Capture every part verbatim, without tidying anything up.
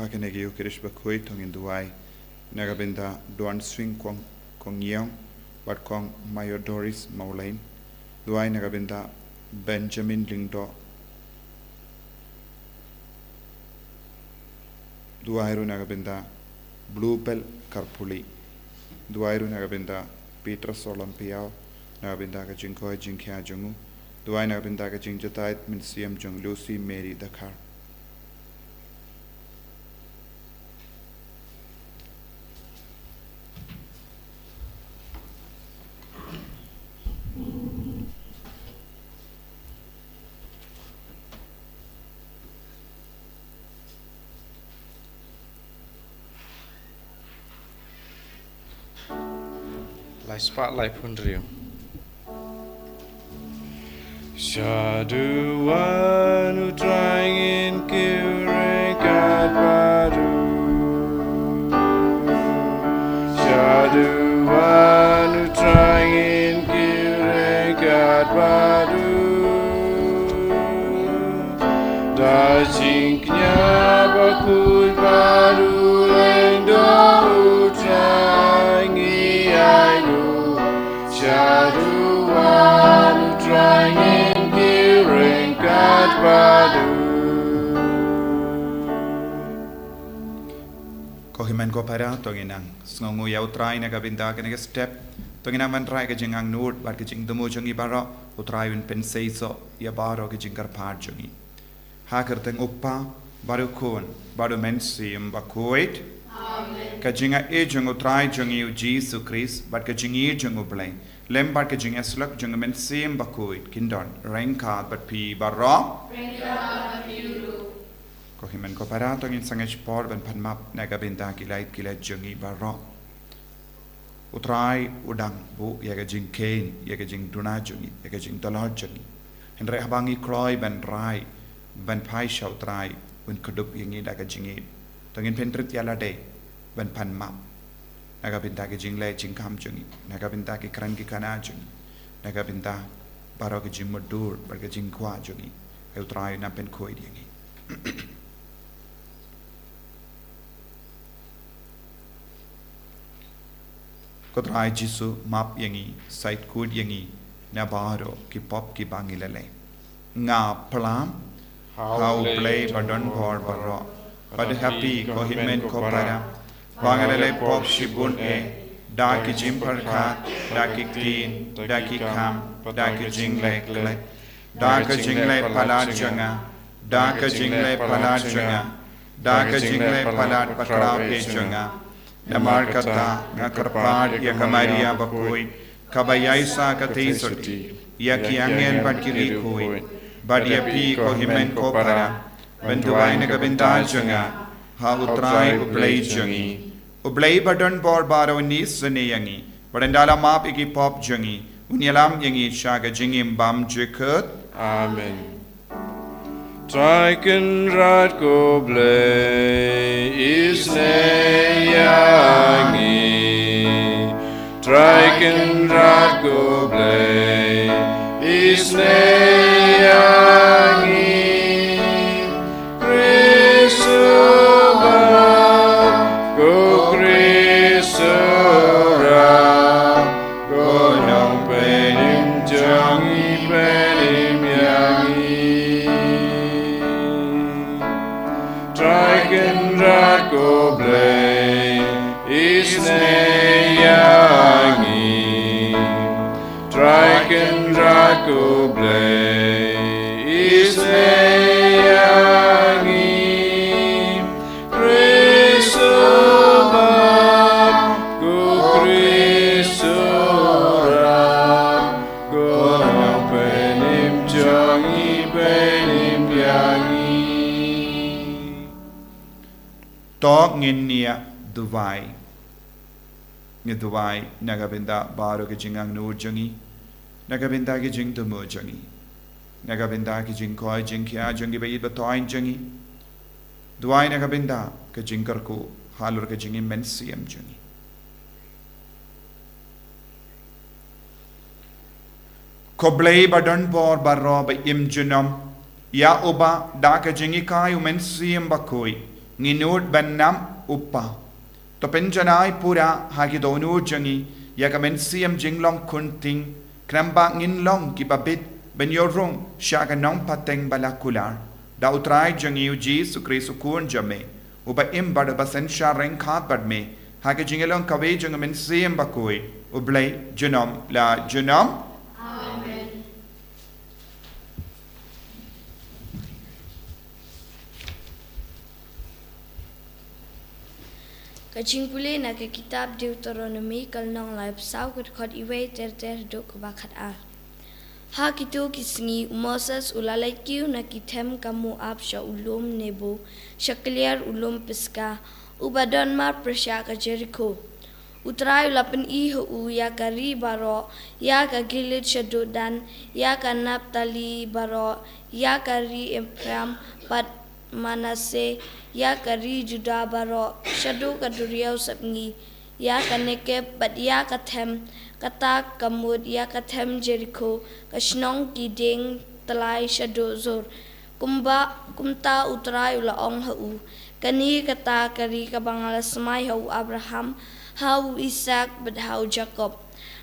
Ha kane ka Eucharist bakhuid to ngin duwai na ka bynta Don Swing Kong, Kong Yong, bad Kong Mayodoris Mawlein. Duwai na ka bynta Benjamin Lyngdoh. Duwai ruh na ka bynta Bluebell Karpuli. Duwai ruh na ka bynta Peter Solomon Piau, na ka bynta ka jingkoit jingkhiah jong u. Duwai na ka bynta ka jingjahthait mynsiem jong Lucy Mary Dkhar. Lai spah laiphew hynriew. Shaduwan U Trai ngin kiew ryngkat bad u. Shaduwan U Trai ngin kiew ryngkat bad u. Da jingkñia bakhuid bad U Lyngdoh U Trai ngi ainguh. Shaduwan U Trai ngin kiew ryngkat bad u. Ko hynmen ko para, to ngin nang sngewnguh ïa U Trai na ka bynta kane ka step. To ngin nang wanrah ka jingangnud bad ka jingthmu jong ngi baroh. U Trai un pynseisoh ïa baroh ka jingkyrpad jong ngi. Ha ka kyrteng U Kpa, bad U Khun, bad U Mynsiem Bakhuid. Amen. Ka jingaiei jong U Trai jong ngi U Jisu Khrist, bad ka jingïeit jong U Blei, lem bad ka jingïasyllok jong U Mynsiem Bakhuid, kin don ryngkat bad phi baroh. Ryngkat bad phi ruh. Ko hynmen ko para, to ngin sangeh por ban pan map na ka bynta ki lait ki lait jong ngi baroh. U Trai u dang buh ïa ka jingkheiñ, ïa ka jingduna jong ngi, ïa ka jingtlot jong ngi. Hynrei haba ngi kloi ban rai, ban phai sha U Trai, un kdup ïa ngi da ka jingïeit. To ngin pynrit ïa lade ban pan map na ka bynta ka jingleh jingkam jong ngi, na ka bynta ki kren ki kana jong ngi, na ka bynta baroh ka jingmutdur bad ka jingkwah jong ngi. Ai U Trai un pynkhuid ïa ngi. Ko Trai Jisu, map ïa ngi, shait khuid ïa ngi na baroh ki pop kiba ngi la leh. Nga phla ha U Blei badonbor baroh, bad ha phi ko hynmen ko para, ba nga la leh pop shibun eh, da ki jingpyrkhat, da ki ktien, da ki kam, da ki jingleh klet, da ka jingleh palat jong nga, da ka jingleh palat jong nga, da ka jingleh palat bakhraw eh jong nga. Namar kata nga kyrpad ïa ka Maria bakhuid, kaba ïaishah katei sotti, ïa ki angel bad ki riewkhuid, bad ïa phi ko hynmen ko para, ban duwai na ka bynta jong nga ha U Trai U Blei jong ngi. U Blei badonbor baroh un isynei ïa ngi, bad un da la map ïa ki pop jong ngi, un ïalam ïa ngi sha ka jingim bymjukut. Amen. Trai Kynrad ko Blei, isynei ïa ngi. Trai Kynrad ko Blei, isynei ïa ngi. Khrist u wan, ko Khrist u rah, ko Nongpynim jong ngi, pynim ïa ngi. Trai Kynrad ko Blei, isynei ïa ngi. Trai Kynrad ko Blei, isynei ïa ngi. Khrist u wan, ko Khrist u rah, ko Nongpynim jong ngi, pynim ïa ngi. To ngin ïa duwai. Ngi duwai na ka bynta baroh ka jingangnud jong ngi, na ka bynta ka jingthmu jong ngi, na ka bynta ka jingkoit jingkhiah jong ngi, ba ïeit ba thoiñ jong ngi. Duwai na ka bynta ka jingkyrkhu halor ka jingim mynsiem jong ngi. Ko Blei badonbor baroh ba im junom, ïa uba da ka jinghikai U Mynsiem Bakhuid Ngi nud ban nap, u Kpa. To pynjanai pura ha ki dohnud jong ngi ïa ka mynsiem jinglong khunting, khnang ba ngin long kiba bit ban ïoh rung sha ka nongpateng ba la kular, da U Trai jong ngi U Jisu Khrist U Khun jong me, uba im bad uba synshar ryngkat bad me ha ka jingïalong kawei jong ka Mynsiem Bakhuid, U Blei junom la junom. Amen. Ka jingpule na ka kitab Deuteronomi, ka lynnong laiphew saw, ka dkhot iwei ter ter haduh kaba khatar. Ha kito ki sngi u Moses u la leit kiew na ki them ka Moab sha u lum Nebo, sha kliar u lum Pisga, uba don marpyrshah ka Jerikho. U Trai u la pyni ha u ïa ka ri baroh, ïa ka Gilead shaduh Dan, ïa ka Naphtali baroh, ïa ka ri Ephraim bad Manasseh, ïa ka ri Judah baroh shaduh ka duriaw sepngi, ïa ka Negeb bad ïa ka them, kata ka mut ïa ka them Jerikho, ka shnong ki dieng tyllai shaduh Zoar. Kumba, kumta U Trai u la ong ha u: Kane kata ka ri kaba nga la smai ha u Abraham, ha u Isaak bad ha u Jakob.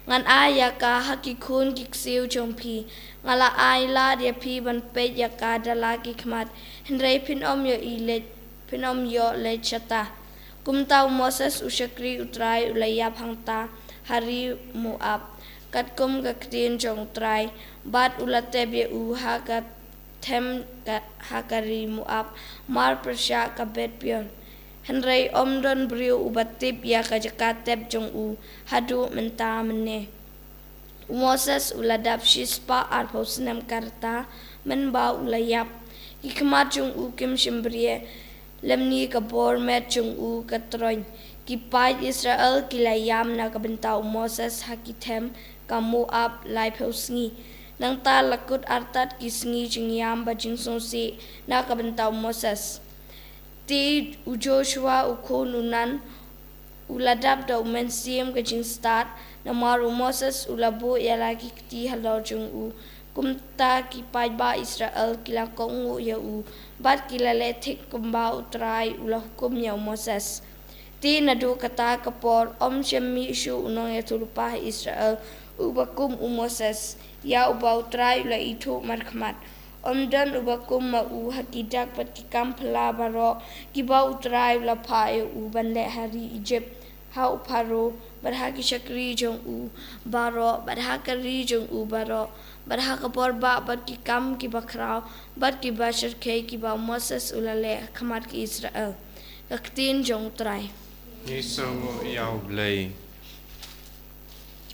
Ngan ai ïa ka ha ki khun ki ksiew jong phi. Nga la ai lad ïa phi ban peit ïa ka da la ki khmat, hynrei phin ym ïoh leit, phin ym ïoh leit shata. Kumta u Moses u shakri U Trai u la ïap hangta ha ri Moab, katkum ka ktien jong U Trai, bad u la tep ïa u ha ka them ka, ha ka ri Moab, marpyrshah ka Beth Peor. Hynrei ym don briew uba tip ïa ka jaka tep jong u haduh mynta mynne. U Moses u la dap shispah arphew snem ka rta mynba u la ïap. Ki khmat jong u kim shym brie, lymne ka bor met jong u ka troiñ. Ki paid Israel ki la ïam na ka bynta u Moses ha ki them ka Moab laiphew sngi. Nangta la kut artat ki sngi jingïam bad jingsngewsih na ka bynta u Moses. Te u Joshua u khun u Nun u la dap da u mynsiem ka jingstad, namar u Moses u la buh ïa la ki kti halor jong u. Kumta ki paidbah Israel ki la kohnguh ïa u, bad ki la leh thik kumba U Trai u la hukum ïa u Moses. Te naduh kata ka por ym shym mih shuh u nongïathuhlypa ha Israel uba kum u Moses, ïa uba U Trai u la ithuh markhmat. Ym don uba kum ma u ha ki dak bad ki kam phylla baroh kiba U Trai u la phah ïa u ban leh ha ri Ijipt, ha u Pharaoh bad ha ki shakri jong u baroh bad ha ka ri jong u baroh, bad ha ka bor bah bad ki kam kiba khraw bad kiba shyrkhei kiba u Moses u la leh ha khmat ki Israel. Ka ktien jong U Trai. Ngi sngewnguh ïa U Blei.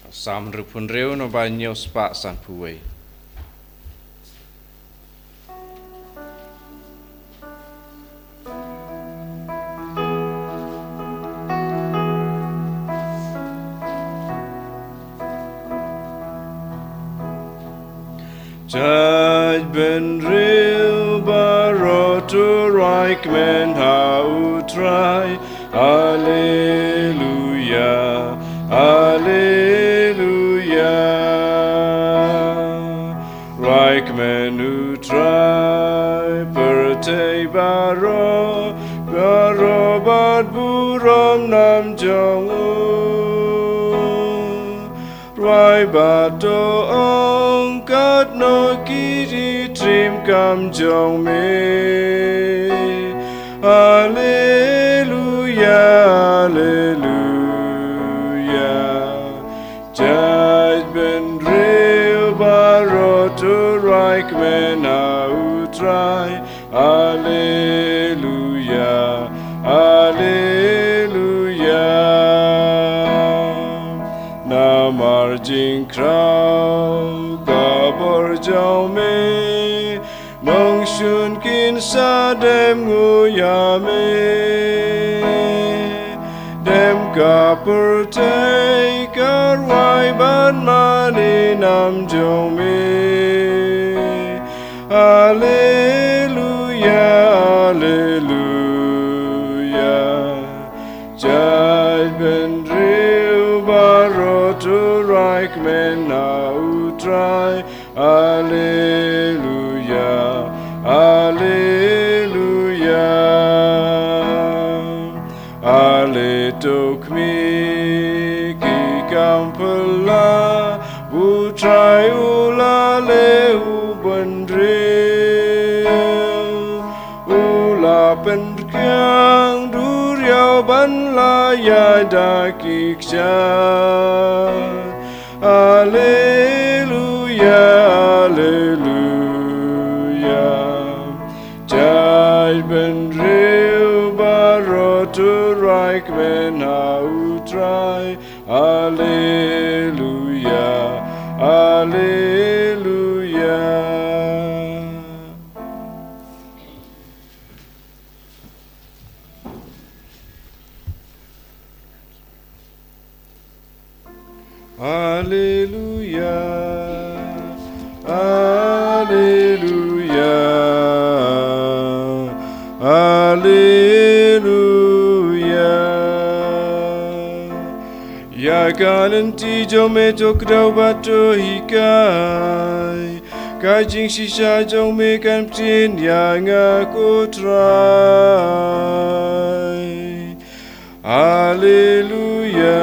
Salm hynriewphew hynriew, naba hynñiewspah sanphew wei. Jaitbynriew baroh to rwai kmen ha U Trai. Alleluia, alleluia. Rwai kmen U Trai, pyrthei baroh, baroh bad burom nam jong u. Rwai bad to ong, katno ki ri triem kam jong me. Alleluia, alleluia. Jaitbynriew baroh to rwai kmen ha U Trai. Alleluia, alleluia. Namar jingkraw ka bor jong me, nongshun kin sa dem nguh ïa me. Dem ka pyrthei ka rwai bad mane nam jong me. Alleluia, alleluia. Jaitbynriew baroh to rwai kmen ha U Trai. Alleluia, alleluia. Me ki kam phylla, u Trai u la leh u bynriew. U la pynrkiang duriaw ban la ïaid da ki kshaid. Alleluia, alleluia. Jaitbynriew baroh to raikmen ha u Trai. Alleluia, alleluia. Alleluia, alleluia, alleluia. Ïa ka lynti jong me to kdew bad to hikai. Ka jingshisha jong me kan pynïaid ïa nga ko Trai. Alleluia,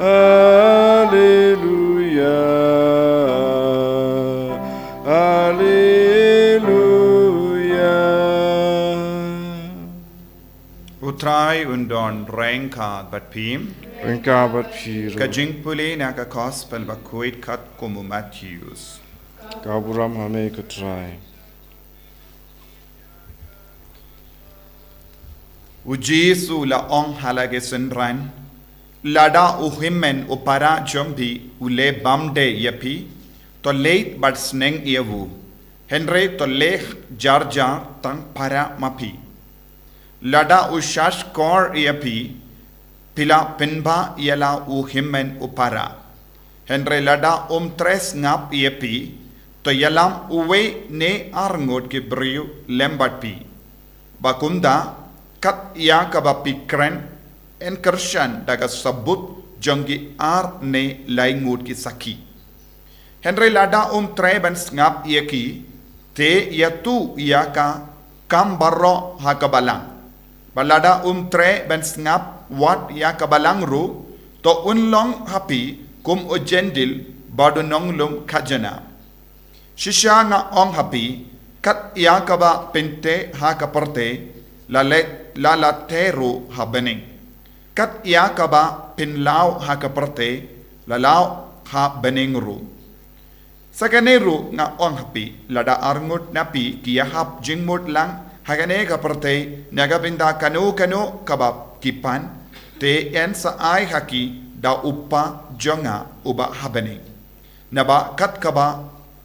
alleluia, alleluia. U Trai un don ryngkat bad phi. Ryngkat bad phi ruh. Ka jingpule na ka Gospel bakhuid katkum u Mathaios. Ka burom ha me ko Trai. U Jisu u la ong ha la ki synran, lada u hynmen u para jong phi u leh bymdei ïa phi, to leit bad sneng ïa u, hynrei to leh jar jar tang para ma phi. Lada u shahshkor ïa phi, phi la pynbha ïa la u hynmen u para. Hynrei lada um treh sngap ïa phi, to ïalam uwei ne ar ngut ki briew lem bad phi. Ba kumta, kat ïa kaba phi kren, yn kyrshan da ka sabut jong ki ar ne lai ngut ki sakhi. Hynrei lada um treh ban sngap ïa ki, te ïathuh ïa ka kam baroh ha ka balang. Bad lada um treh ban sngap wat ïa ka balang ruh, to un long ha phi kum u Jentil bad u nonglum khajana. Shisha nga ong ha phi, kat ïa kaba phin teh ha ka pyrthei, la leh, la la teh ruh ha bneng. Kat ïa kaba phin law ha ka pyrthei, la law ha bneng ruh. Sa kane ruh nga ong ha phi, lada ar ngut na phi ki ïahap jingmut lang ha kane ka pyrthei, na ka bynta kano kano kaba ki pan, te yn sa ai ha ki da u Kpa jong nga uba ha bneng. Naba kat kaba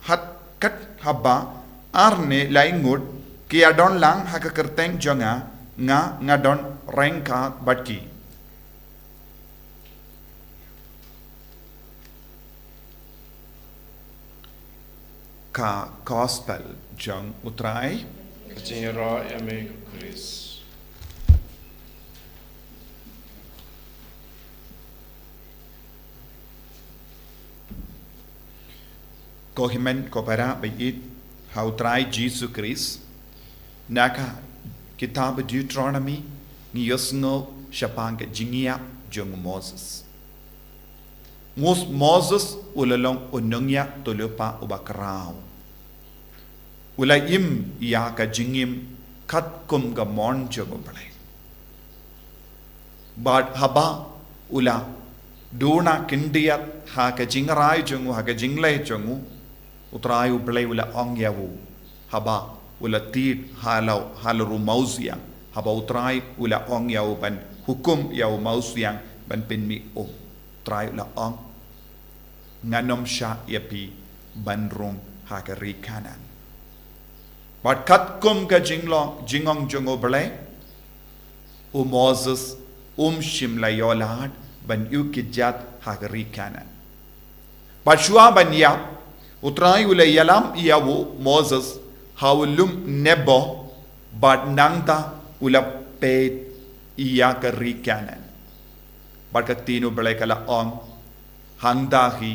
hat kat haba ar ne lai ngut ki ïadon lang ha ka kyrteng jong nga, nga nga don ryngkat bad ki. Ka Gospel jong u Trai. Ka jingïaroh ïa me ko Khrist. Ko hynmen ko para ba ïeit ha u Trai Jisu Khrist, na ka kitab Deuteronomy ngi ïohsngew shaphang ka jingïap jong u Moses. Ngus Moses u la long u nongïap to lypa uba khraw. U la im ïa ka jingim katkum ka mon jong u Blei. Bad haba u la duna khyndiat ha ka jingrai jong u, ha ka jingleh jong u, u Trai u Blei u la ong ïa u, haba u la tied ha la, ha la ru mawsiang, haba u Trai u la ong ïa u ban hukum ïa u mawsiang ban pynmih um. U Trai u la ong, ngan ym shah ïa phi ban rung ha ka ri Kanaan. Bad katkum ka jinglong jingong jong u Blei, u Moses um shym la ïoh lad ban ïuh kjat ha ka ri Kanaan. Bad shuwa ban ïap, u Trai u la ïalam ïa u Moses ha u lum Nebo, bad nangta u la peit ïa ka ri Kanaan. Bad ka ktien u Blei ka la ong, hangta hi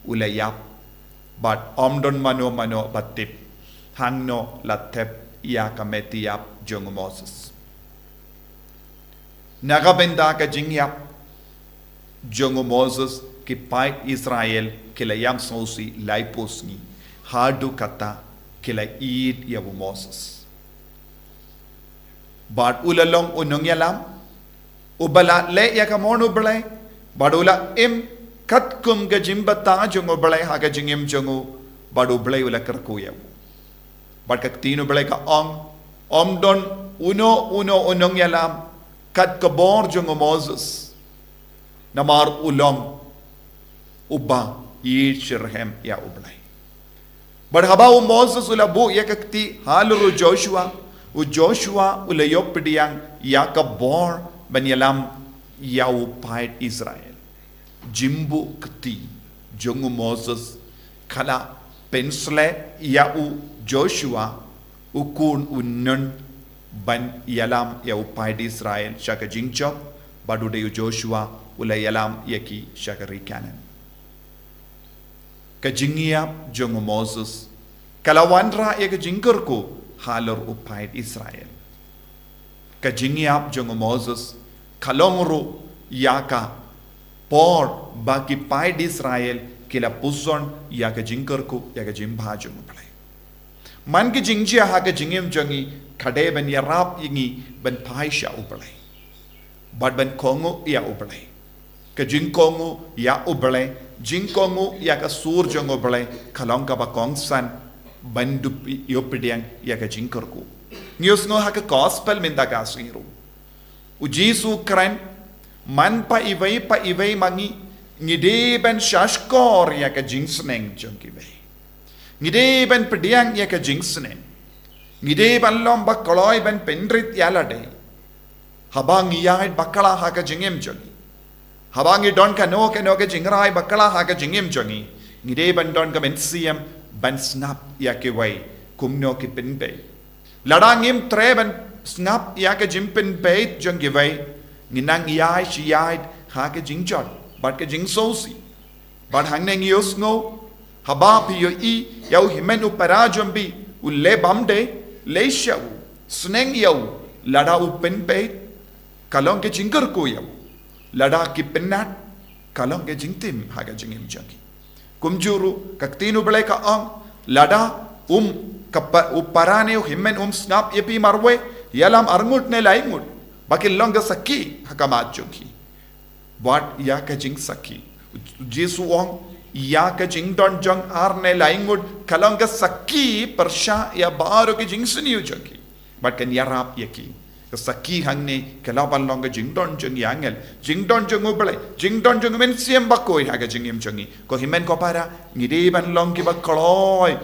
u la ïap, bad ym don mano mano ba tip hangno la thep ïa ka met ïap jong u Moses. Na ka bynta ka jingïap jong u Moses, ki paid Israel ki la ïam sngewsih laiphew sngi. Haduh katta ki la ïeit ïa u Moses. Bad u la long u nongïalam, uba la leh ïa ka mon U Blei, bad u la im katkum ka jingbatai jong U Blei ha ka jingim jong u, bad U Blei u la kyrkhu ïa u. Bad ka ktien U Blei ka ong, ym don uno uno u nongïalam kat ka bor jong u Moses. Namar u long uba ïeit shitrhem ïa U Blei. Bad haba u Moses u la buh ïa ka kti halor u Joshua, u Joshua u la ïoh pdiang ïa ka bor ban ïalam ïa u paid Israel. Jingbuh kti jong u Moses ka la pynsleh ïa u Joshua, u khun u Nun, ban ïalam ïa u paid Israel sha ka jingjop, bad u dei u Joshua u la ïalam ïa ki sha ka ri Kanaan. Ka jingïap jong u Moses ka la wanrah ïa ka jingkyrkhu halor u paid Israel. Ka jingïap jong u Moses ka long ruh ïa ka por ba ki paid Israel ki la pyrshang ïa ka jingkyrkhu, ïa ka jingbha jong U Blei. Man ka jingjia ha ka jingim jong ngi ka dei ban ïarap ïa ngi ban phai sha U Blei, bad ban kohnguh ïa U Blei. Ka jingkohnguh ïa U Blei, jingkohnguh ïa ka sur jong U Blei, ka long kaba kongsan ban dup ïoh pdiang ïa ka jingkyrkhu. Ngi ïohsngew ha ka gospel mynta ka sngi ruh, u Jisu u kren, man pa iwei pa iwei ma ngi, ngi dei ban shahshkor ïa ka jingsneng jong kiwei. Ngi dei ban pdiang ïa ka jingsneng. Ngi dei ban long ba kloi ban pynrit ïa lade. Haba ngi ïaid bakla ha ka jingim jong ngi, haba ngi don kano kano ka jingrai bakla ha ka jingim jong ngi, ngi dei ban don ka mynsiem ban sngap ïa kiwei kumno ki pynbeit. Lada ngim treh ban sngap ïa ka jingpynbeit jong kiwei, ngi nang ïaid shi ïaid ha ka jingjot bad ka jingsngewsih. Bad hangne ngi ïohsngew, haba phi ïohi ïa u hynmen u para jong phi u leh bymdei, leit sha u, sneng ïa u. Lada u pynbeit, ka long ka jingkyrkhu ïa u. Lada ki pynnat, ka long ka jingtim ha ka jingim jong ki. Kumjuh ruh ka ktien U Blei ka ong, lada um ka pa-, u para ne u hynmen um sngap ïa phi marwei, ïalam arngut ne laingut, ba kin long ka sakhi ha khmat jong ki. Bad ïa ka jingsakhi, u Jisu u ong, ïa ka jingdon jong ar ne laingut ka long ka sakhi pyrshah ïa baroh ki jingsniew jong ki. Bad kan ïarap ïa ki. Ka sakhi hangne ka lah ban long ka jingdon jong ki angel, jingdon jong U Blei, jingdon jong U Mynsiem Bakhuid ha ka jingim jong ngi. Ko hynmen ko para, ngi dei ban long kiba kloi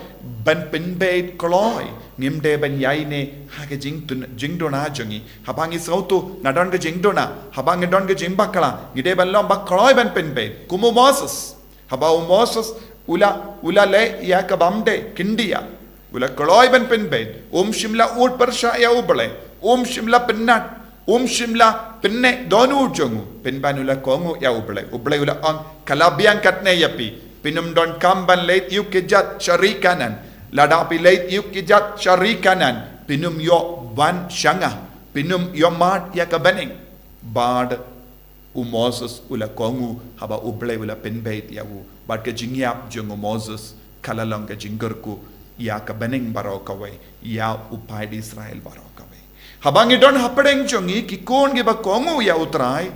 ban pynbeit kloi. Ngim dei ban ïaineh ha ka jingduna jong ngi. Haba ngi sngewthuh nga don ka jingduna, haba ngi don ka jingbakla, ngi dei ban long ba kloi ban pynbeit kum u Moses. Haba u Moses u la, u la leh ïa ka bymdei khyndiat, u la kloi ban pynbeit. Um shym la ud pyrshah ïa U Blei, um shym la pynnat, um shym la pynneh dohnud jong u, pynban u la kohnguh ïa U Blei. U Blei u la ong, ka la biang katne ïa phi, phin ym donkam ban leit ïuh kjat sha ri Kanaan. Lada phi leit ïuh kjat sha ri Kanaan, phin ym ïoh wan sha nga, phin ym ïoh mad ïa ka bneng. Bad u Moses u la kohnguh haba U Blei u la pynbeit ïa u. Bad ka jingïap jong u Moses ka la long ka jingkyrkhu ïa ka bneng baroh kawei, ïa u paid Israel baroh kawei. Haba ngi don hapdeng jong ngi ki khun kiba kohnguh ïa U Trai,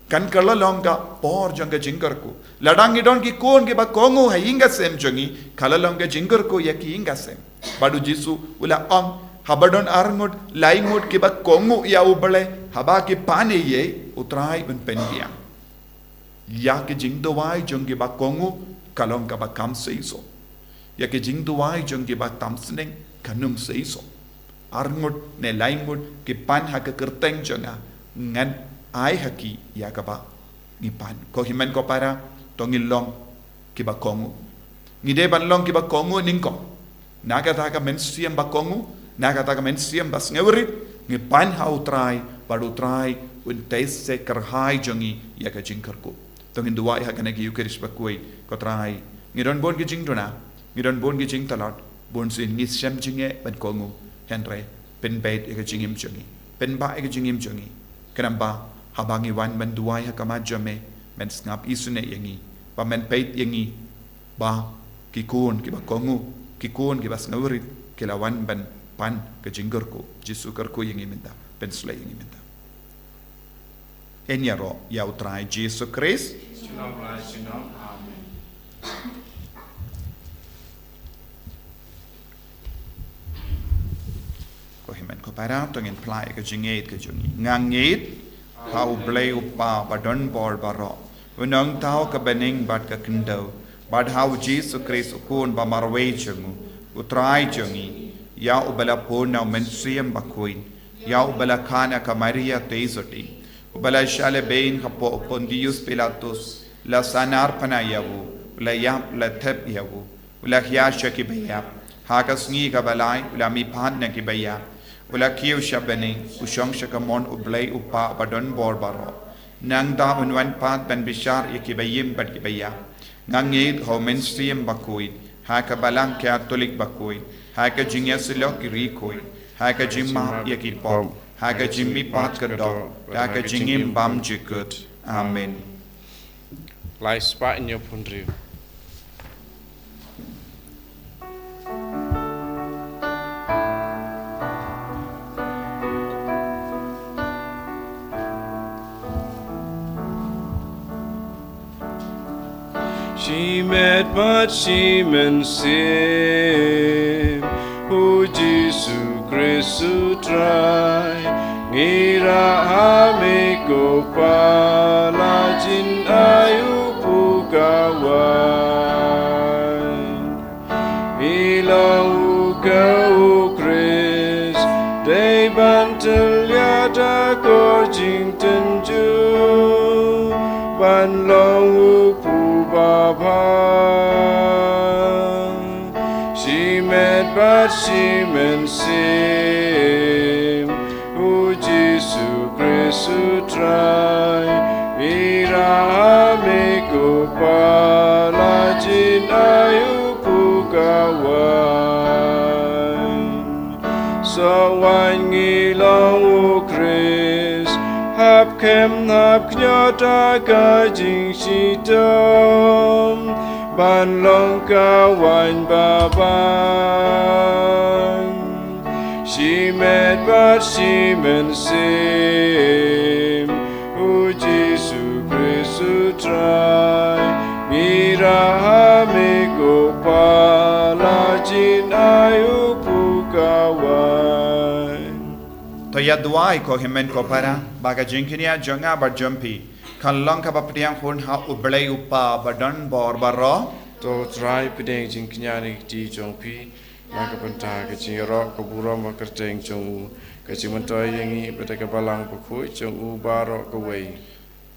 kan ka la long ka por jong ka jingkyrkhu. Lada ngi don ki khun kiba kohnguh ha ïing ka sem jong ngi, ka la long ka jingkyrkhu ïa ki ïing ka sem. Bad u Jisu u la ong, haba don arngut laingut kiba kohnguh ïa U Blei, haba ki pan eiei, U Trai un pynbiang. Ïa ki jingduwai jong kiba kohnguh ka long kaba kham seisoh. Ïa ki jingduwai jong kiba tam sneng kan ym seisoh. Arngut ne laingut ki pan ha ka kyrteng jong nga, ngan ai ha ki ïa kaba ngi pan. Ko hynmen ko para, to ngin long kiba kohnguh. Ngi dei ban long kiba kohnguh nyngkong. Na kata ka mynsiem ba kohnguh, na kata ka mynsiem ba sngewrit, ngi pan ha U Trai, bad U Trai un tei se kyrhai jong ngi ïa ka jingkyrkhu. To ngin duwai ha kane ka Ïukharist bakhuid. Ko Trai, ngi don bun ki jingduna, ngi don bun ki jingtlot, bun sien ngi shem jingeh ban kohnguh, hynrei pynbeit ïa ka jingim jong ngi, pynbeit ïa ka jingim jong ngi. Khnang ba Haba ngi wan ban duwai ha khmat jong me, men sngap isynei ïa ngi, ba men peit ïa ngi ba ki khun kiba kohnguh, ki khun kiba sngewrit, ki la wan ban pan ka jingkyrkhu. Jisu, kyrkhu ïa ngi mynta, pynshlei ïa ngi mynta. Yn ïaroh ïa U Trai Jisu Khrist. Amen. Ko hynmen ko para, to ngin phla ïa ka jingngeit ka jong ngi. Nga ngeit ha U Blei U Kpa ba don bor baroh, U Nongthaw ka bneng bad ka khyndew, bad ha U Jisu Khrist U Khun ba marwei jong u, U Trai jong ngi, ïa uba la pun na U Mynsiem Bakhuid, ïa uba la kha na ka Maria Theisotti, uba la shah lehbeiñ hapoh u Pontius Pilatus, la sahnarphna ïa u, u la ïap, la thep ïa u, u la khia sha kiba ïap, ha ka sngi kaba lai u la mihpat na kiba ïap, u la kiew sha bneng, u shong sha kamon U Blei U Kpa ba don bor baroh. Nangta un wan pat ban bishar ïa kiba im bad kiba ïap. Nga ngeit ha U Mynsiem Bakhuid, ha ka Balang Katholik bakhuid, ha ka jingïasyllok ki riewkhuid, ha ka jingmap ïa ki pop, ha ka jingmihpat ka doh, ha ka jingim bymjukut. Amen. Lai spah hynñiew phew hynriew. Shimet bad shimynsiem, U Jisu Khrist U Trai, ngi rah ha me ko Kpa, la jin ai u pukawai. Ngi long u ka U Khrist, dei ban tyllia da ka jingtynjuh, ban long u phu babha. Shimet bad shimynsiem, U Jisu Khrist U Trai, ngi rah ha me ko Kpa, la jin ai u pukawai. Sohwaiñ ngi long U Khrist, hap khem hap kñiot ha ka jingshitom, ban long ka waiñ ba bang. Shimet bad shimynsiem, U Jisu Khrist U Trai, ngi rah ha me ko Kpa, la jin ai u pukawai. To ïa duwai ko hynmen ko para, ba ka jingkñia jong nga bad jong phi kan long kaba pdiang hun ha U Blei U Kpa ba don bor baroh. To Trai pdiang jingkñia na ki kti jong phi, na ka bynta ka jingïaroh ka burom ba kyrteng jong u, ka jingmyntoi ïa ngi bad ka Balang Bakhuid jong u baroh kawei.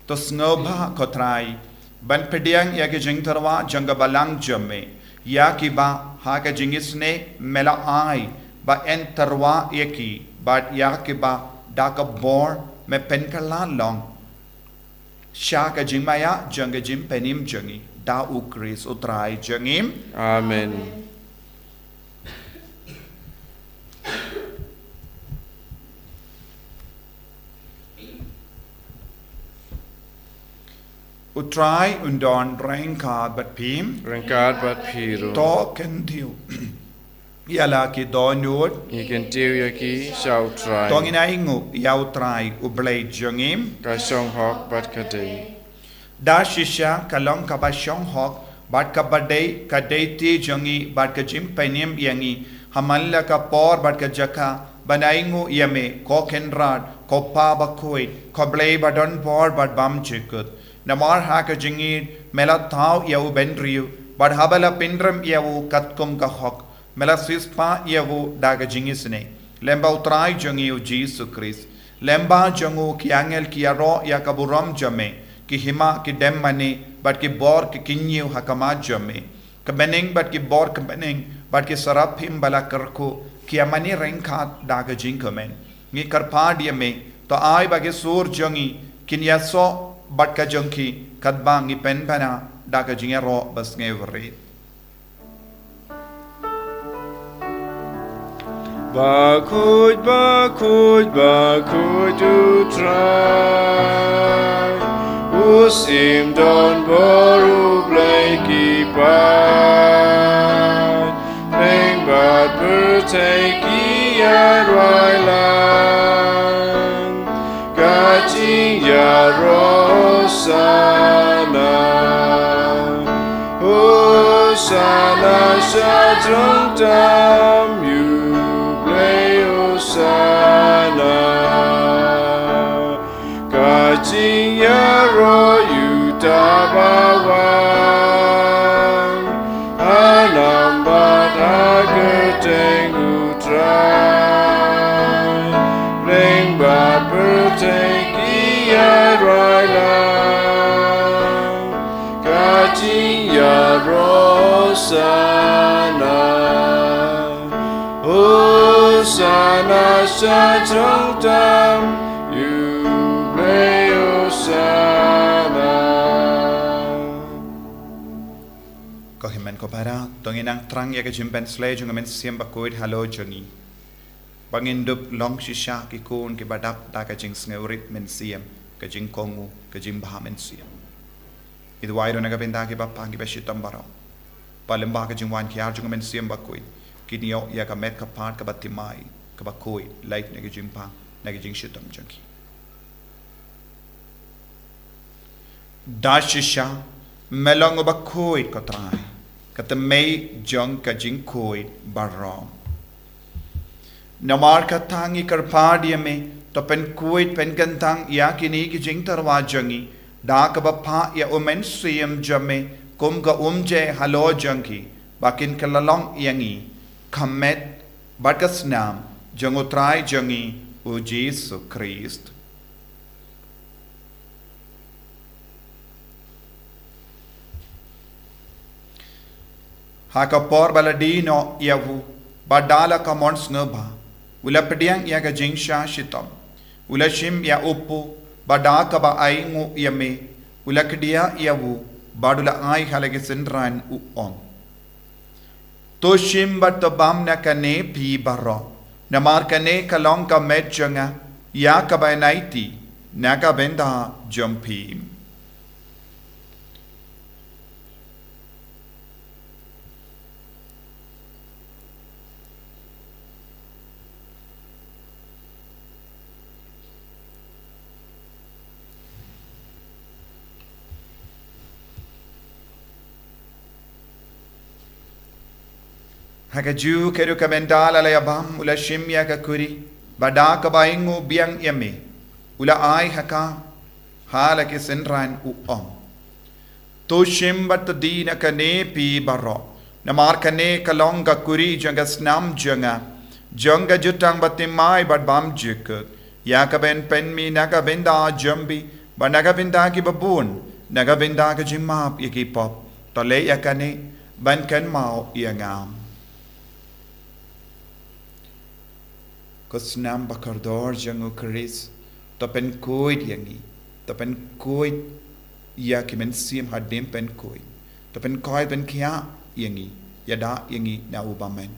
To sngewbha ko Trai ban pdiang ïa ka jingtyrwa jong ka Balang jong me ïa kiba ha ka jingisynei me la ai ba yn tyrwa ïa ki, bad ïa kiba da ka bor me pynkylla long sha ka jingmaïa jong ka jingpynim jong ngi, da U Khrist U Trai jong ngi. Amen. U Trai un don ryngkat bad phi. Ryngkat bad phi ruh. To kyntiew ïa la ki dohnud. Ngi kyntiew ïa ki sha U Trai. To ngin ainguh ïa U Trai U Blei jong ngi. Ka shong hok bad ka dei. Da shisha ka long kaba shong hok bad kaba dei ka daiti jong ngi bad ka jingpynim ïa ngi ha man la ka por bad ka jaka ban ainguh ïa me, ko Kynrad, ko Pa Bakhuid, ko Blei ba don bor bad bymjukut. Namar ha ka jingïeit me la thaw ïa u bynriew, bad haba la pynrem ïa u katkum ka hok, me la siewspah ïa u da ka jingisynei. Lem bad U Trai jong ngi U Jisu Khrist, lem bad jong u ki angel ki ïaroh ïa ka burom jong me, ki hima ki dem mane bad ki bor ki kynñiew ha khmat jong me. Ka bneng bad ki bor ka bneng bad ki saraphim ba la kyrkhu ki ïa mane ryngkat da ka jingkmen. Ngi kyrpad ïa me, to ai ba ki sur jong ngi kin ïasoh bad ka jong ki, katba ngi pynbna da ka jingïaroh ba sngewrit. Bakhuid, bakhuid, bakhuid U Trai, u syiem donbor, u Blei ki paid, lyngba pyrthei ki ïaroh lang. Ka jingïaroh Hosana, Hosana sha jrong tam, U Blei Hosana. Ka jingïaroh ïa uta ba wan ha nam bad ha kyrteng U Trai, lyngba pyrthei ki ïaroh lang. Ka jingïaroh Hosana, Hosana sha jrong tam, U Blei Hosana. Ko hynmen ko para, to ngin nang thrang ïa ka jingpynsleh jong ka Mynsiem Bakhuid halor jong ngi, ba ngin dup long shisha ki khun kiba dap da ka jingsngewrit mynsiem, ka jingkohnguh, ka jingbha mynsiem. Ngi duwai ruh na ka bynta kiba pang kiba shitom baroh, ba lyngba ka jingwan hiar jong ka Mynsiem Bakhuid, kin ïoh ïa ka met ka phad kaba thymmai, kaba khuid, lait na ka jingpang, na ka jingshitom jong ki. Da shisha, me long uba khuid ko Trai, ka thymmei jong ka jingkhuid baroh. Namar kata ngi kyrpad ïa me, to pynkhuid pynkyntang ïa kine ki jingtyrwa jong ngi, da kaba phah ïa U Mynsiem jong me kum ka umjai halor jong ki, ba kin kylla long ïa ngi ka met bad ka snam jong U Trai jong ngi U Jisu Khrist. Ha ka por ba la die noh ïa u, bad da la ka mon sngewbha, u la pdiang ïa ka jingshah shitom, u la shim ïa u puh, bad da kaba ainguh ïa me, u la kdiah ïa u, bad u la ai ha la ki synran, u ong: To shim bad to bam na kane phi baroh, namar kane ka long ka met jong nga, ïa kaba yn aiti na ka bynta jong phi. Ha kajuh ka ruh ka mynta la la ïa bam, u la shim ïa ka kuri, bad da kaba ainguh biang ïa me, u la ai ha ka, ha la ki synran, u ong: To shim bad to die na kane phi baroh, namar kane ka long ka kuri jong ka snam jong nga, jong ka jutang bathymmai bad bymjukut, ïa kaba yn pynmih na ka bynta jong phi, bad na ka bynta kiba bun, na ka bynta ka jingmap ïa ki pop. To leh ïa kane ban kynmaw ïa nga. Ko snam bakordor jong U Khrist, to pynkhuid ïa ngi, to pynkhuid ïa ki mynsiem hadien pynkhuid, to pynkhuid pynkhiah ïa ngi, ïada ïa ngi na u bymman.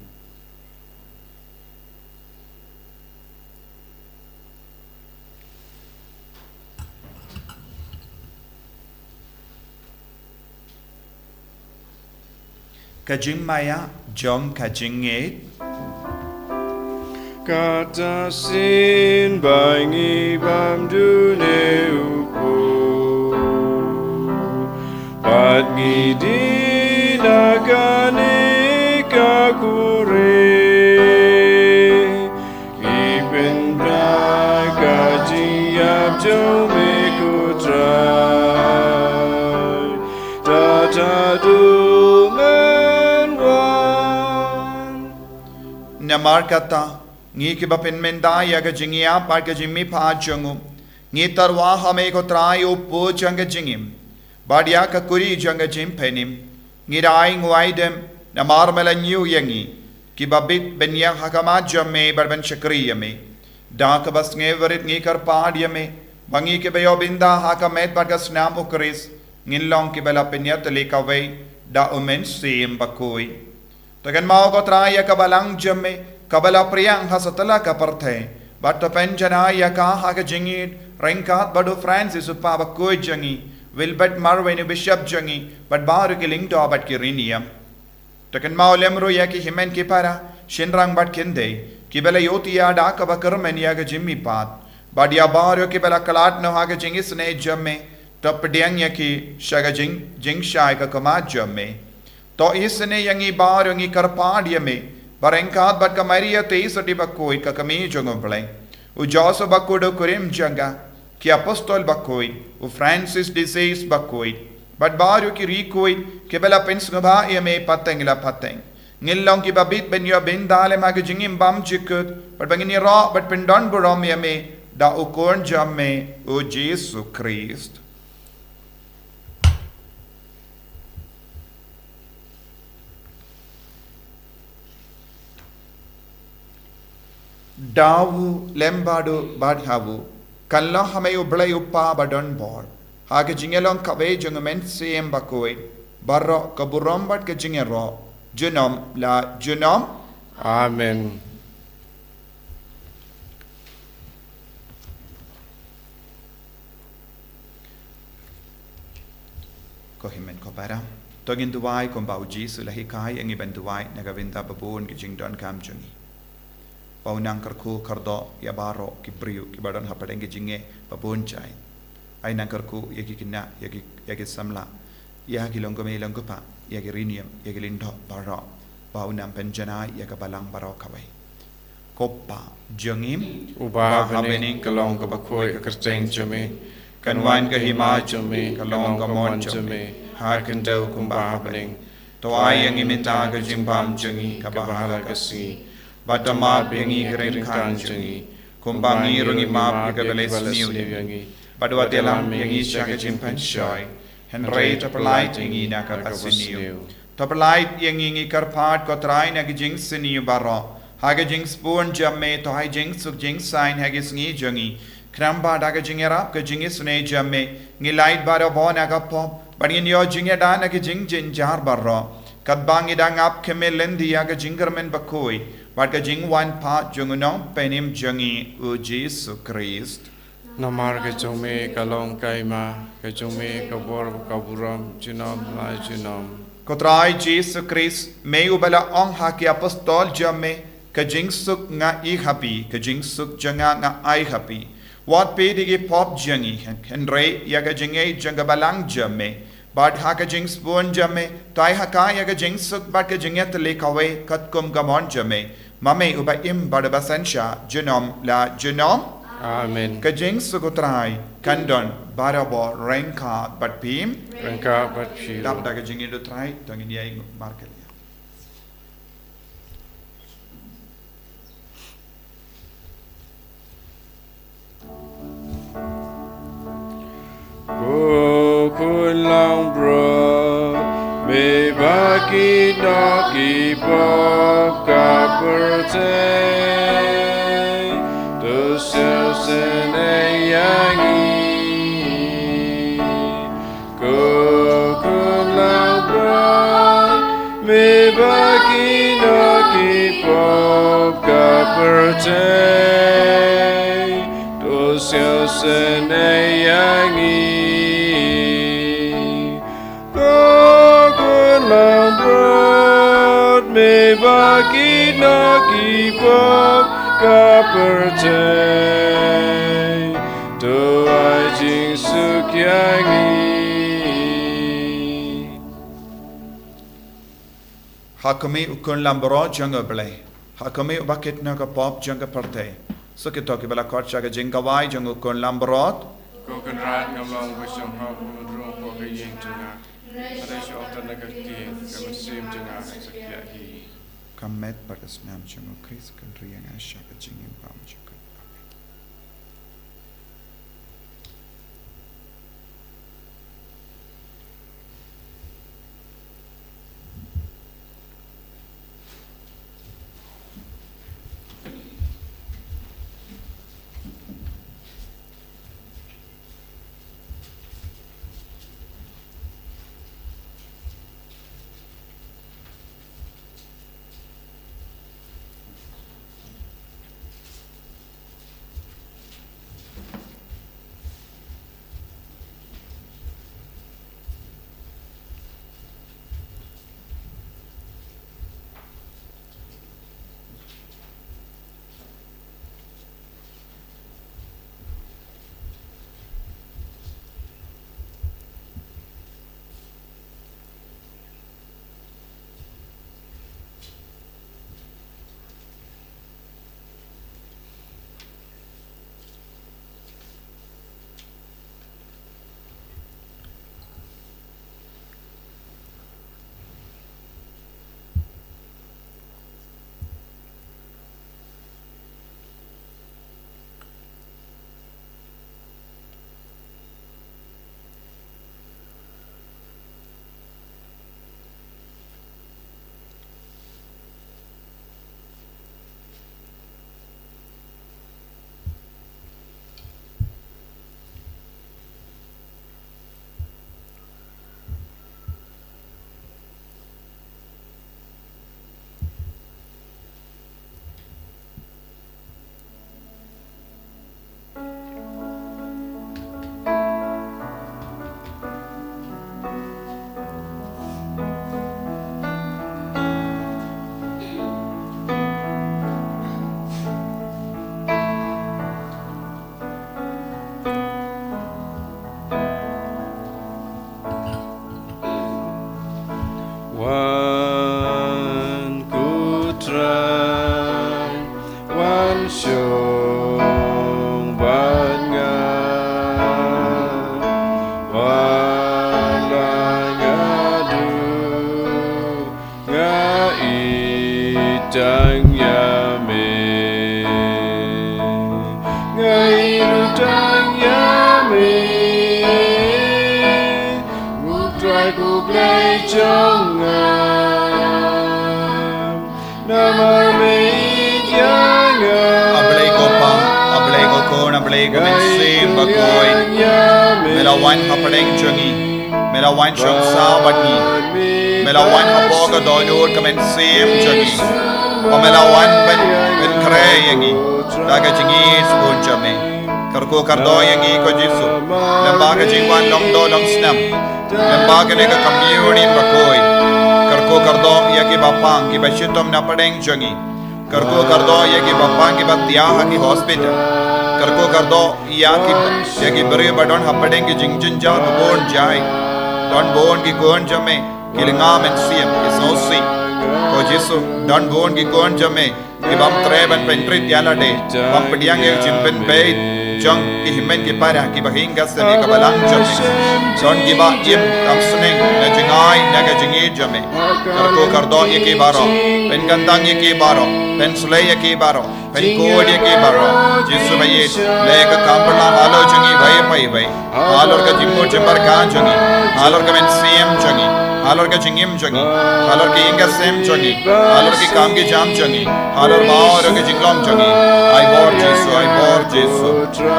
Ka jingmaïa jong ka jingngeit. Kata shisien ba ngi bam dune u puh, bad ngi die na kane ka kuri, ngi pynbna ka jingïap jong me, ko Trai, tad haduh men wan. Namar kata, ngi kiba pynmynta ïa ka jingïap bad ka jingmihpat jong u, ngi tyrwa ha me, ko Trai, u puh jong ka jingim, bad ïa ka kuri jong ka jingpynim. Ngi da ainguh aidem, namar me la ñiew ïa ngi, kiba bit ban ïeng ha khmat jong me bad ban shakri ïa me. Da kaba sngewrit ngi kyrpad ïa me, ba ngi kiba ïoh bynta ha ka met bad ka snam U Khrist, ngin long kiba la pynïatylli kawei da U Mynsiem Bakhuid. To kynmaw, ko Trai, ïa ka balang jong me, kaba la phriang ha satlak ka pyrthei, bad to pynjanai ïa ka ha ka jingïeit, ryngkat bad u Francis u Papa bakhuid jong ngi, Wilbert Marwei u Bishop jong ngi, bad baroh ki lyngdoh bad ki riewniam. To kynmaw lem ruh ïa ki hynmen ki para, shynrang bad khyndiat, kiba la ïohthiah da kaba kyrmen ïa ka jingmihpat, bad ïa baroh kiba la khlad noh ha ka jingisynei jong me, to pdiang ïa ki sha ka jing, jingshai ka khmat jong me. To isynei ïa ngi baroh ngi kyrpad ïa me, ba ryngkat bad ka Maria Theisotti bakhuid ka kmie jong u Blei, u Joseph bakhuid u kurim jong ka, ki apostol bakhuid, u Francis de Sales bakhuid, bad baroh ki riewkhuid kiba la pynsngewbha ïa me pateng la pateng, ngin long kiba bit ban ïoh bynta lem ha ka jingim bymjukut, bad ba ngin ïaroh bad pyndonburom ïa me da u Khun jong me, u Jisu Khrist. Da u lem bad u bad ha u, kan long ha me u Blei u Kpa badonbor, ha ka jingïalong kawei jong u Mynsiem Bakhuid, baroh ka burom bad ka jingïaroh, junom la junom. Amen. Ko hynmen ko para, to ngin duwai kumba u Jisu u la hikai ïa ngi ban duwai na ka bynta ba bun ki jingdonkam jong ngi. Ba un nang kyrkhu kyrdoh ïa baroh ki briew kiba don hapdeng ki jingeh ba bun jait. Ai nang kyrkhu ïa ki khynnah, ïa ki, ïa ki samla, ïa ki longkmie longkpa, ïa ki riewniam, ïa ki lyngdoh baroh. Ba un nang pynjanai ïa ka balang baroh kawei. Ko Kpa jong ngi uba ha bneng, ka long kaba khuid ka kyrteng jong me. Kan wan ka hima jong me, ka long ka mon jong me, ha ka khyndew kumba ha bneng. To ai ïa ngi mynta ka jingbam jong ngi kaba ha la ka sngi. Bad to map ïa ngi ki ryngkang jong ngi, kumba ngi ruh ngi map ïa kiba leh sniew ïa ngi. Bad wat ïalam ïa ngi sha ka jingpynshoi, hynrei to pyllait ïa ngi na ka basniew. To pyllait ïa ngi, ngi kyrpad ko Trai, na ki jingsniew baroh. Ha ka jingsbun jong me to ai jingsuk jingsaiñ ha ki sngi jong ngi. Khnang ba da ka jingïarap ka jingisynei jong me, ngi lait barabor na ka pop, bad ngin ïoh jingïada na ki jingjynjar baroh. Katba ngi dang ap khmih lynti ïa ka jingkyrmen bakhuid bad ka jingwan pat jong u Nongpynim jong ngi u Jisu Khrist. Namar ka jong me ka long ka hima, ka jong me ka bor, ka burom, junom la junom. Ko Trai Jisu Khrist, me uba la ong ha ki apostol jong me, ka jingsuk nga ai ha phi, ka jingsuk jong nga nga ai ha phi. Wat peit ïa ki pop jong ngi, hynrei ïa ka jingngeit jong ka balang jong me. Bad ha ka jingsbun jong me, to ai ha ka ïa ka jingsuk bad ka jingïatylli kawei katkum ka mon jong me. Ma me uba im bad uba synshar junom la junom. Amen. Ka jingsuk u Trai kan don barabor ryngkat bad phi. Ryngkat bad phi. Dap da ka jingïeit u Trai, to ngin ïainguh markylliang. Ko Khun langbrot, me ba ki nok ki pop ka pyrthei, to sngewsynei ïa ngi. Ko Khun langbrot, me ba ki nok ki pop ka pyrthei, to sngewsynei ïa ngi. Ko Khun langbrot, me ba ki nok ki pop ka pyrthei, to ai jingsuk ïa ngi. Ha khmih u Khun langbrot jong u Blei, ha khmih uba kit na ka pop jong ka pyrthei. Suk ïa kito kiba la khot sha ka jingkhawai jong u Khun langbrot. Ko Kynrad, ngam long ba sngewhok ban rung hapoh ka ïing jong nga, hynrei shu ong tang ïa ka ktien, ka mynsiem jong nga kan sa khiah hi. Ka met bad ka snam jong u Khrist kan ri ïa nga sha ka jingim bymjukut. Amen. shong bad nga, wat la nga duh, nga ïeit tang ïa me. Nga ïeit ruh tang ïa me, U Trai ko Blei jong nga. Namar me ïeit ïa nga. A Blei ko Pa, a Blei ko Khun, a Blei ko Mynsiem Bakhuid. Me la wan hapdeng jong ngi. Me la wan shong saw bad ngi. Me la wan hapoh ka dohnud ka mynsiem jong ngi. Ba me la wan ban, ban khreh ïa ngi da ka jingïeit sbun jong me. Kyrkhu kyrdoh ïa ngi ko Jisu. Lem bad ka jingwan long doh long snam. Lem bad kane ka communion bakhuid. Kyrkhu kyrdoh ïa kiba pang kiba shitom na pdeng jong ngi. Kyrkhu kyrdoh ïa kiba pang kiba thiah ha ki hospital. Kyrkhu kyrdoh ïa ki, ïa ki briew ba don hapdeng ki jingjynjar ba bun jait. Don bun ki khun jong me ki lynga mynsiem ki sngewsih. Ko Jisu, don bun ki khun jong me ki bym treh ban pynrit ïa lade, bym pdiang ïa ka jingpynbeit jong ki hynmen ki para kiba hiar ka sem ïa ka balang jong me. Don kiba im kam sneng na jingai na ka jingïeit jong me. Kyrkhu kyrdoh ïa ki baroh, pynkyntang ïa ki baroh, pynshlei ïa ki baroh, pynkhuid ïa ki baroh. Jisu ba ïeit, leh ka kam pynlong halor jong ngi iwei pa iwei. Halor ka jingmut jingpyrkhat jong ngi, halor ka mynsiem jong ngi, halor ka jingim jong ngi, halor ka ïing ka sem jong ngi, halor ki kam ki jam jong ngi, halor baroh ka jinglong jong ngi. Ai bor Jisu, ai bor Jisu.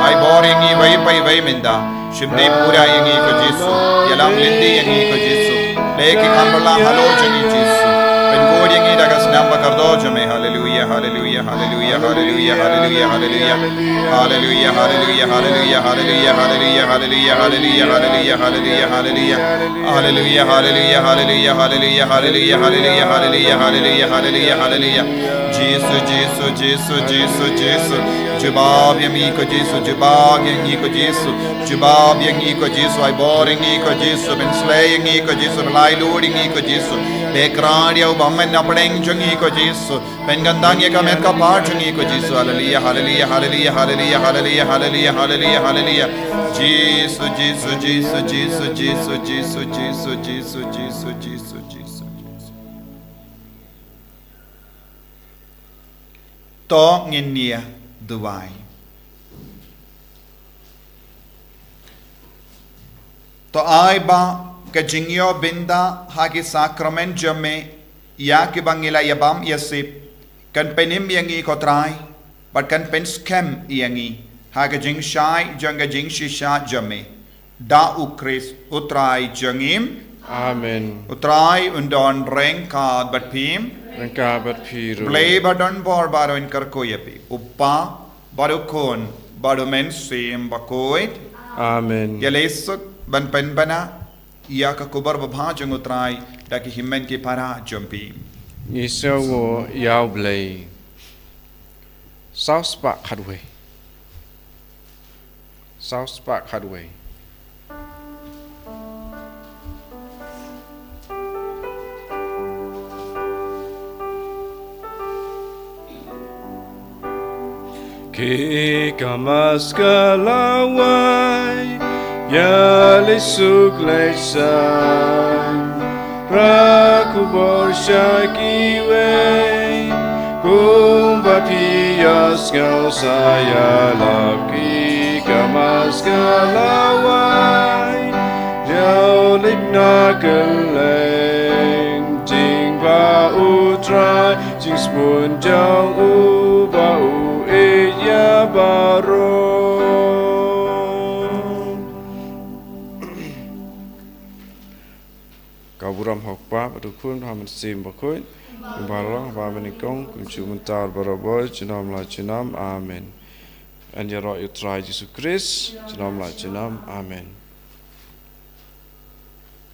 Ai bor ïa ngi iwei pa iwei mynta. Shim dei pura ïa ngi ko Jisu. Ïalam lynti ïa ngi ko Jisu. Leh ki kam pynlong halor jong ngi Jisu. Pynkhuid ïa ngi da ka snam ba kordor jong me. Haleluia, haleluia, haleluia, haleluia, haleluia, haleluia. Haleluia, haleluia, haleluia, haleluia, haleluia, haleluia, haleluia, haleluia, haleluia, haleluia. Haleluia, haleluia, haleluia, haleluia, haleluia, haleluia, haleluia, haleluia, haleluia, haleluia. Jisu, Jisu, Jisu, Jisu, Jisu. Jubab ïa ngi ko Jisu, jubab ïa ngi ko Jisu. Jubab ïa ngi ko Jisu, ai bor ïa ngi ko Jisu, pynshlei ïa ngi ko Jisu, pynlait luid ïa ngi ko Jisu. Pynkyntang ïa u bymman na pdeng jong ngi ko Jisu. Pynkyntang ïa ka met ka phad jong ngi ko Jisu. Haleluia, haleluia, haleluia, haleluia, haleluia, haleluia, haleluia, haleluia. Jisu, Jisu, Jisu, Jisu, Jisu, Jisu, Jisu, Jisu, Jisu, Jisu, Jisu. To ngin ïa duwai. To ai ba ka jingïoh bynta ha ki sakramen jong me ïa kiba ngi la ïabam ïasip kan pynim ïa ngi ko Trai, bad kan pynskhem ïa ngi ha ka jingshai jong ka jingshisha jong me. Da u Khrist u Trai jong ngi. Amen. U Trai un don ryngkat bad phi. Ryngkat bad phi ruh. Blei ba don bor baroh un kyrkhu ïa phi. U Kpa, bad u Khun, bad u Mynsiem Bakhuid. Amen. Ïaleh suk ban pynbna ïa ka khubor babha jong u Trai da ki hynmen ki para jong phi. Ngi sngewnguh ïa u Blei. Saw spah khatwei. Saw spah khatwei. Ki kamas ka lawei, ïaleh suk leh san, rakhu bor sha kiwei, kumba phi ïa sngew sa ïalap. Ki kamas ka lawei, ïaleh na kylleng, jingbha u Trai, jingsbun jong u ba u ïeit ïa baroh. Ka burom ha u Kpa bad u Khun bad u Mynsiem Bakhuid. Kumba la long ha kaba nyngkong, kumjuh mynta bad barabor, junom la junom. Amen. Yn ïaroh ïa u Trai Jisu Khrist, junom la junom. Amen.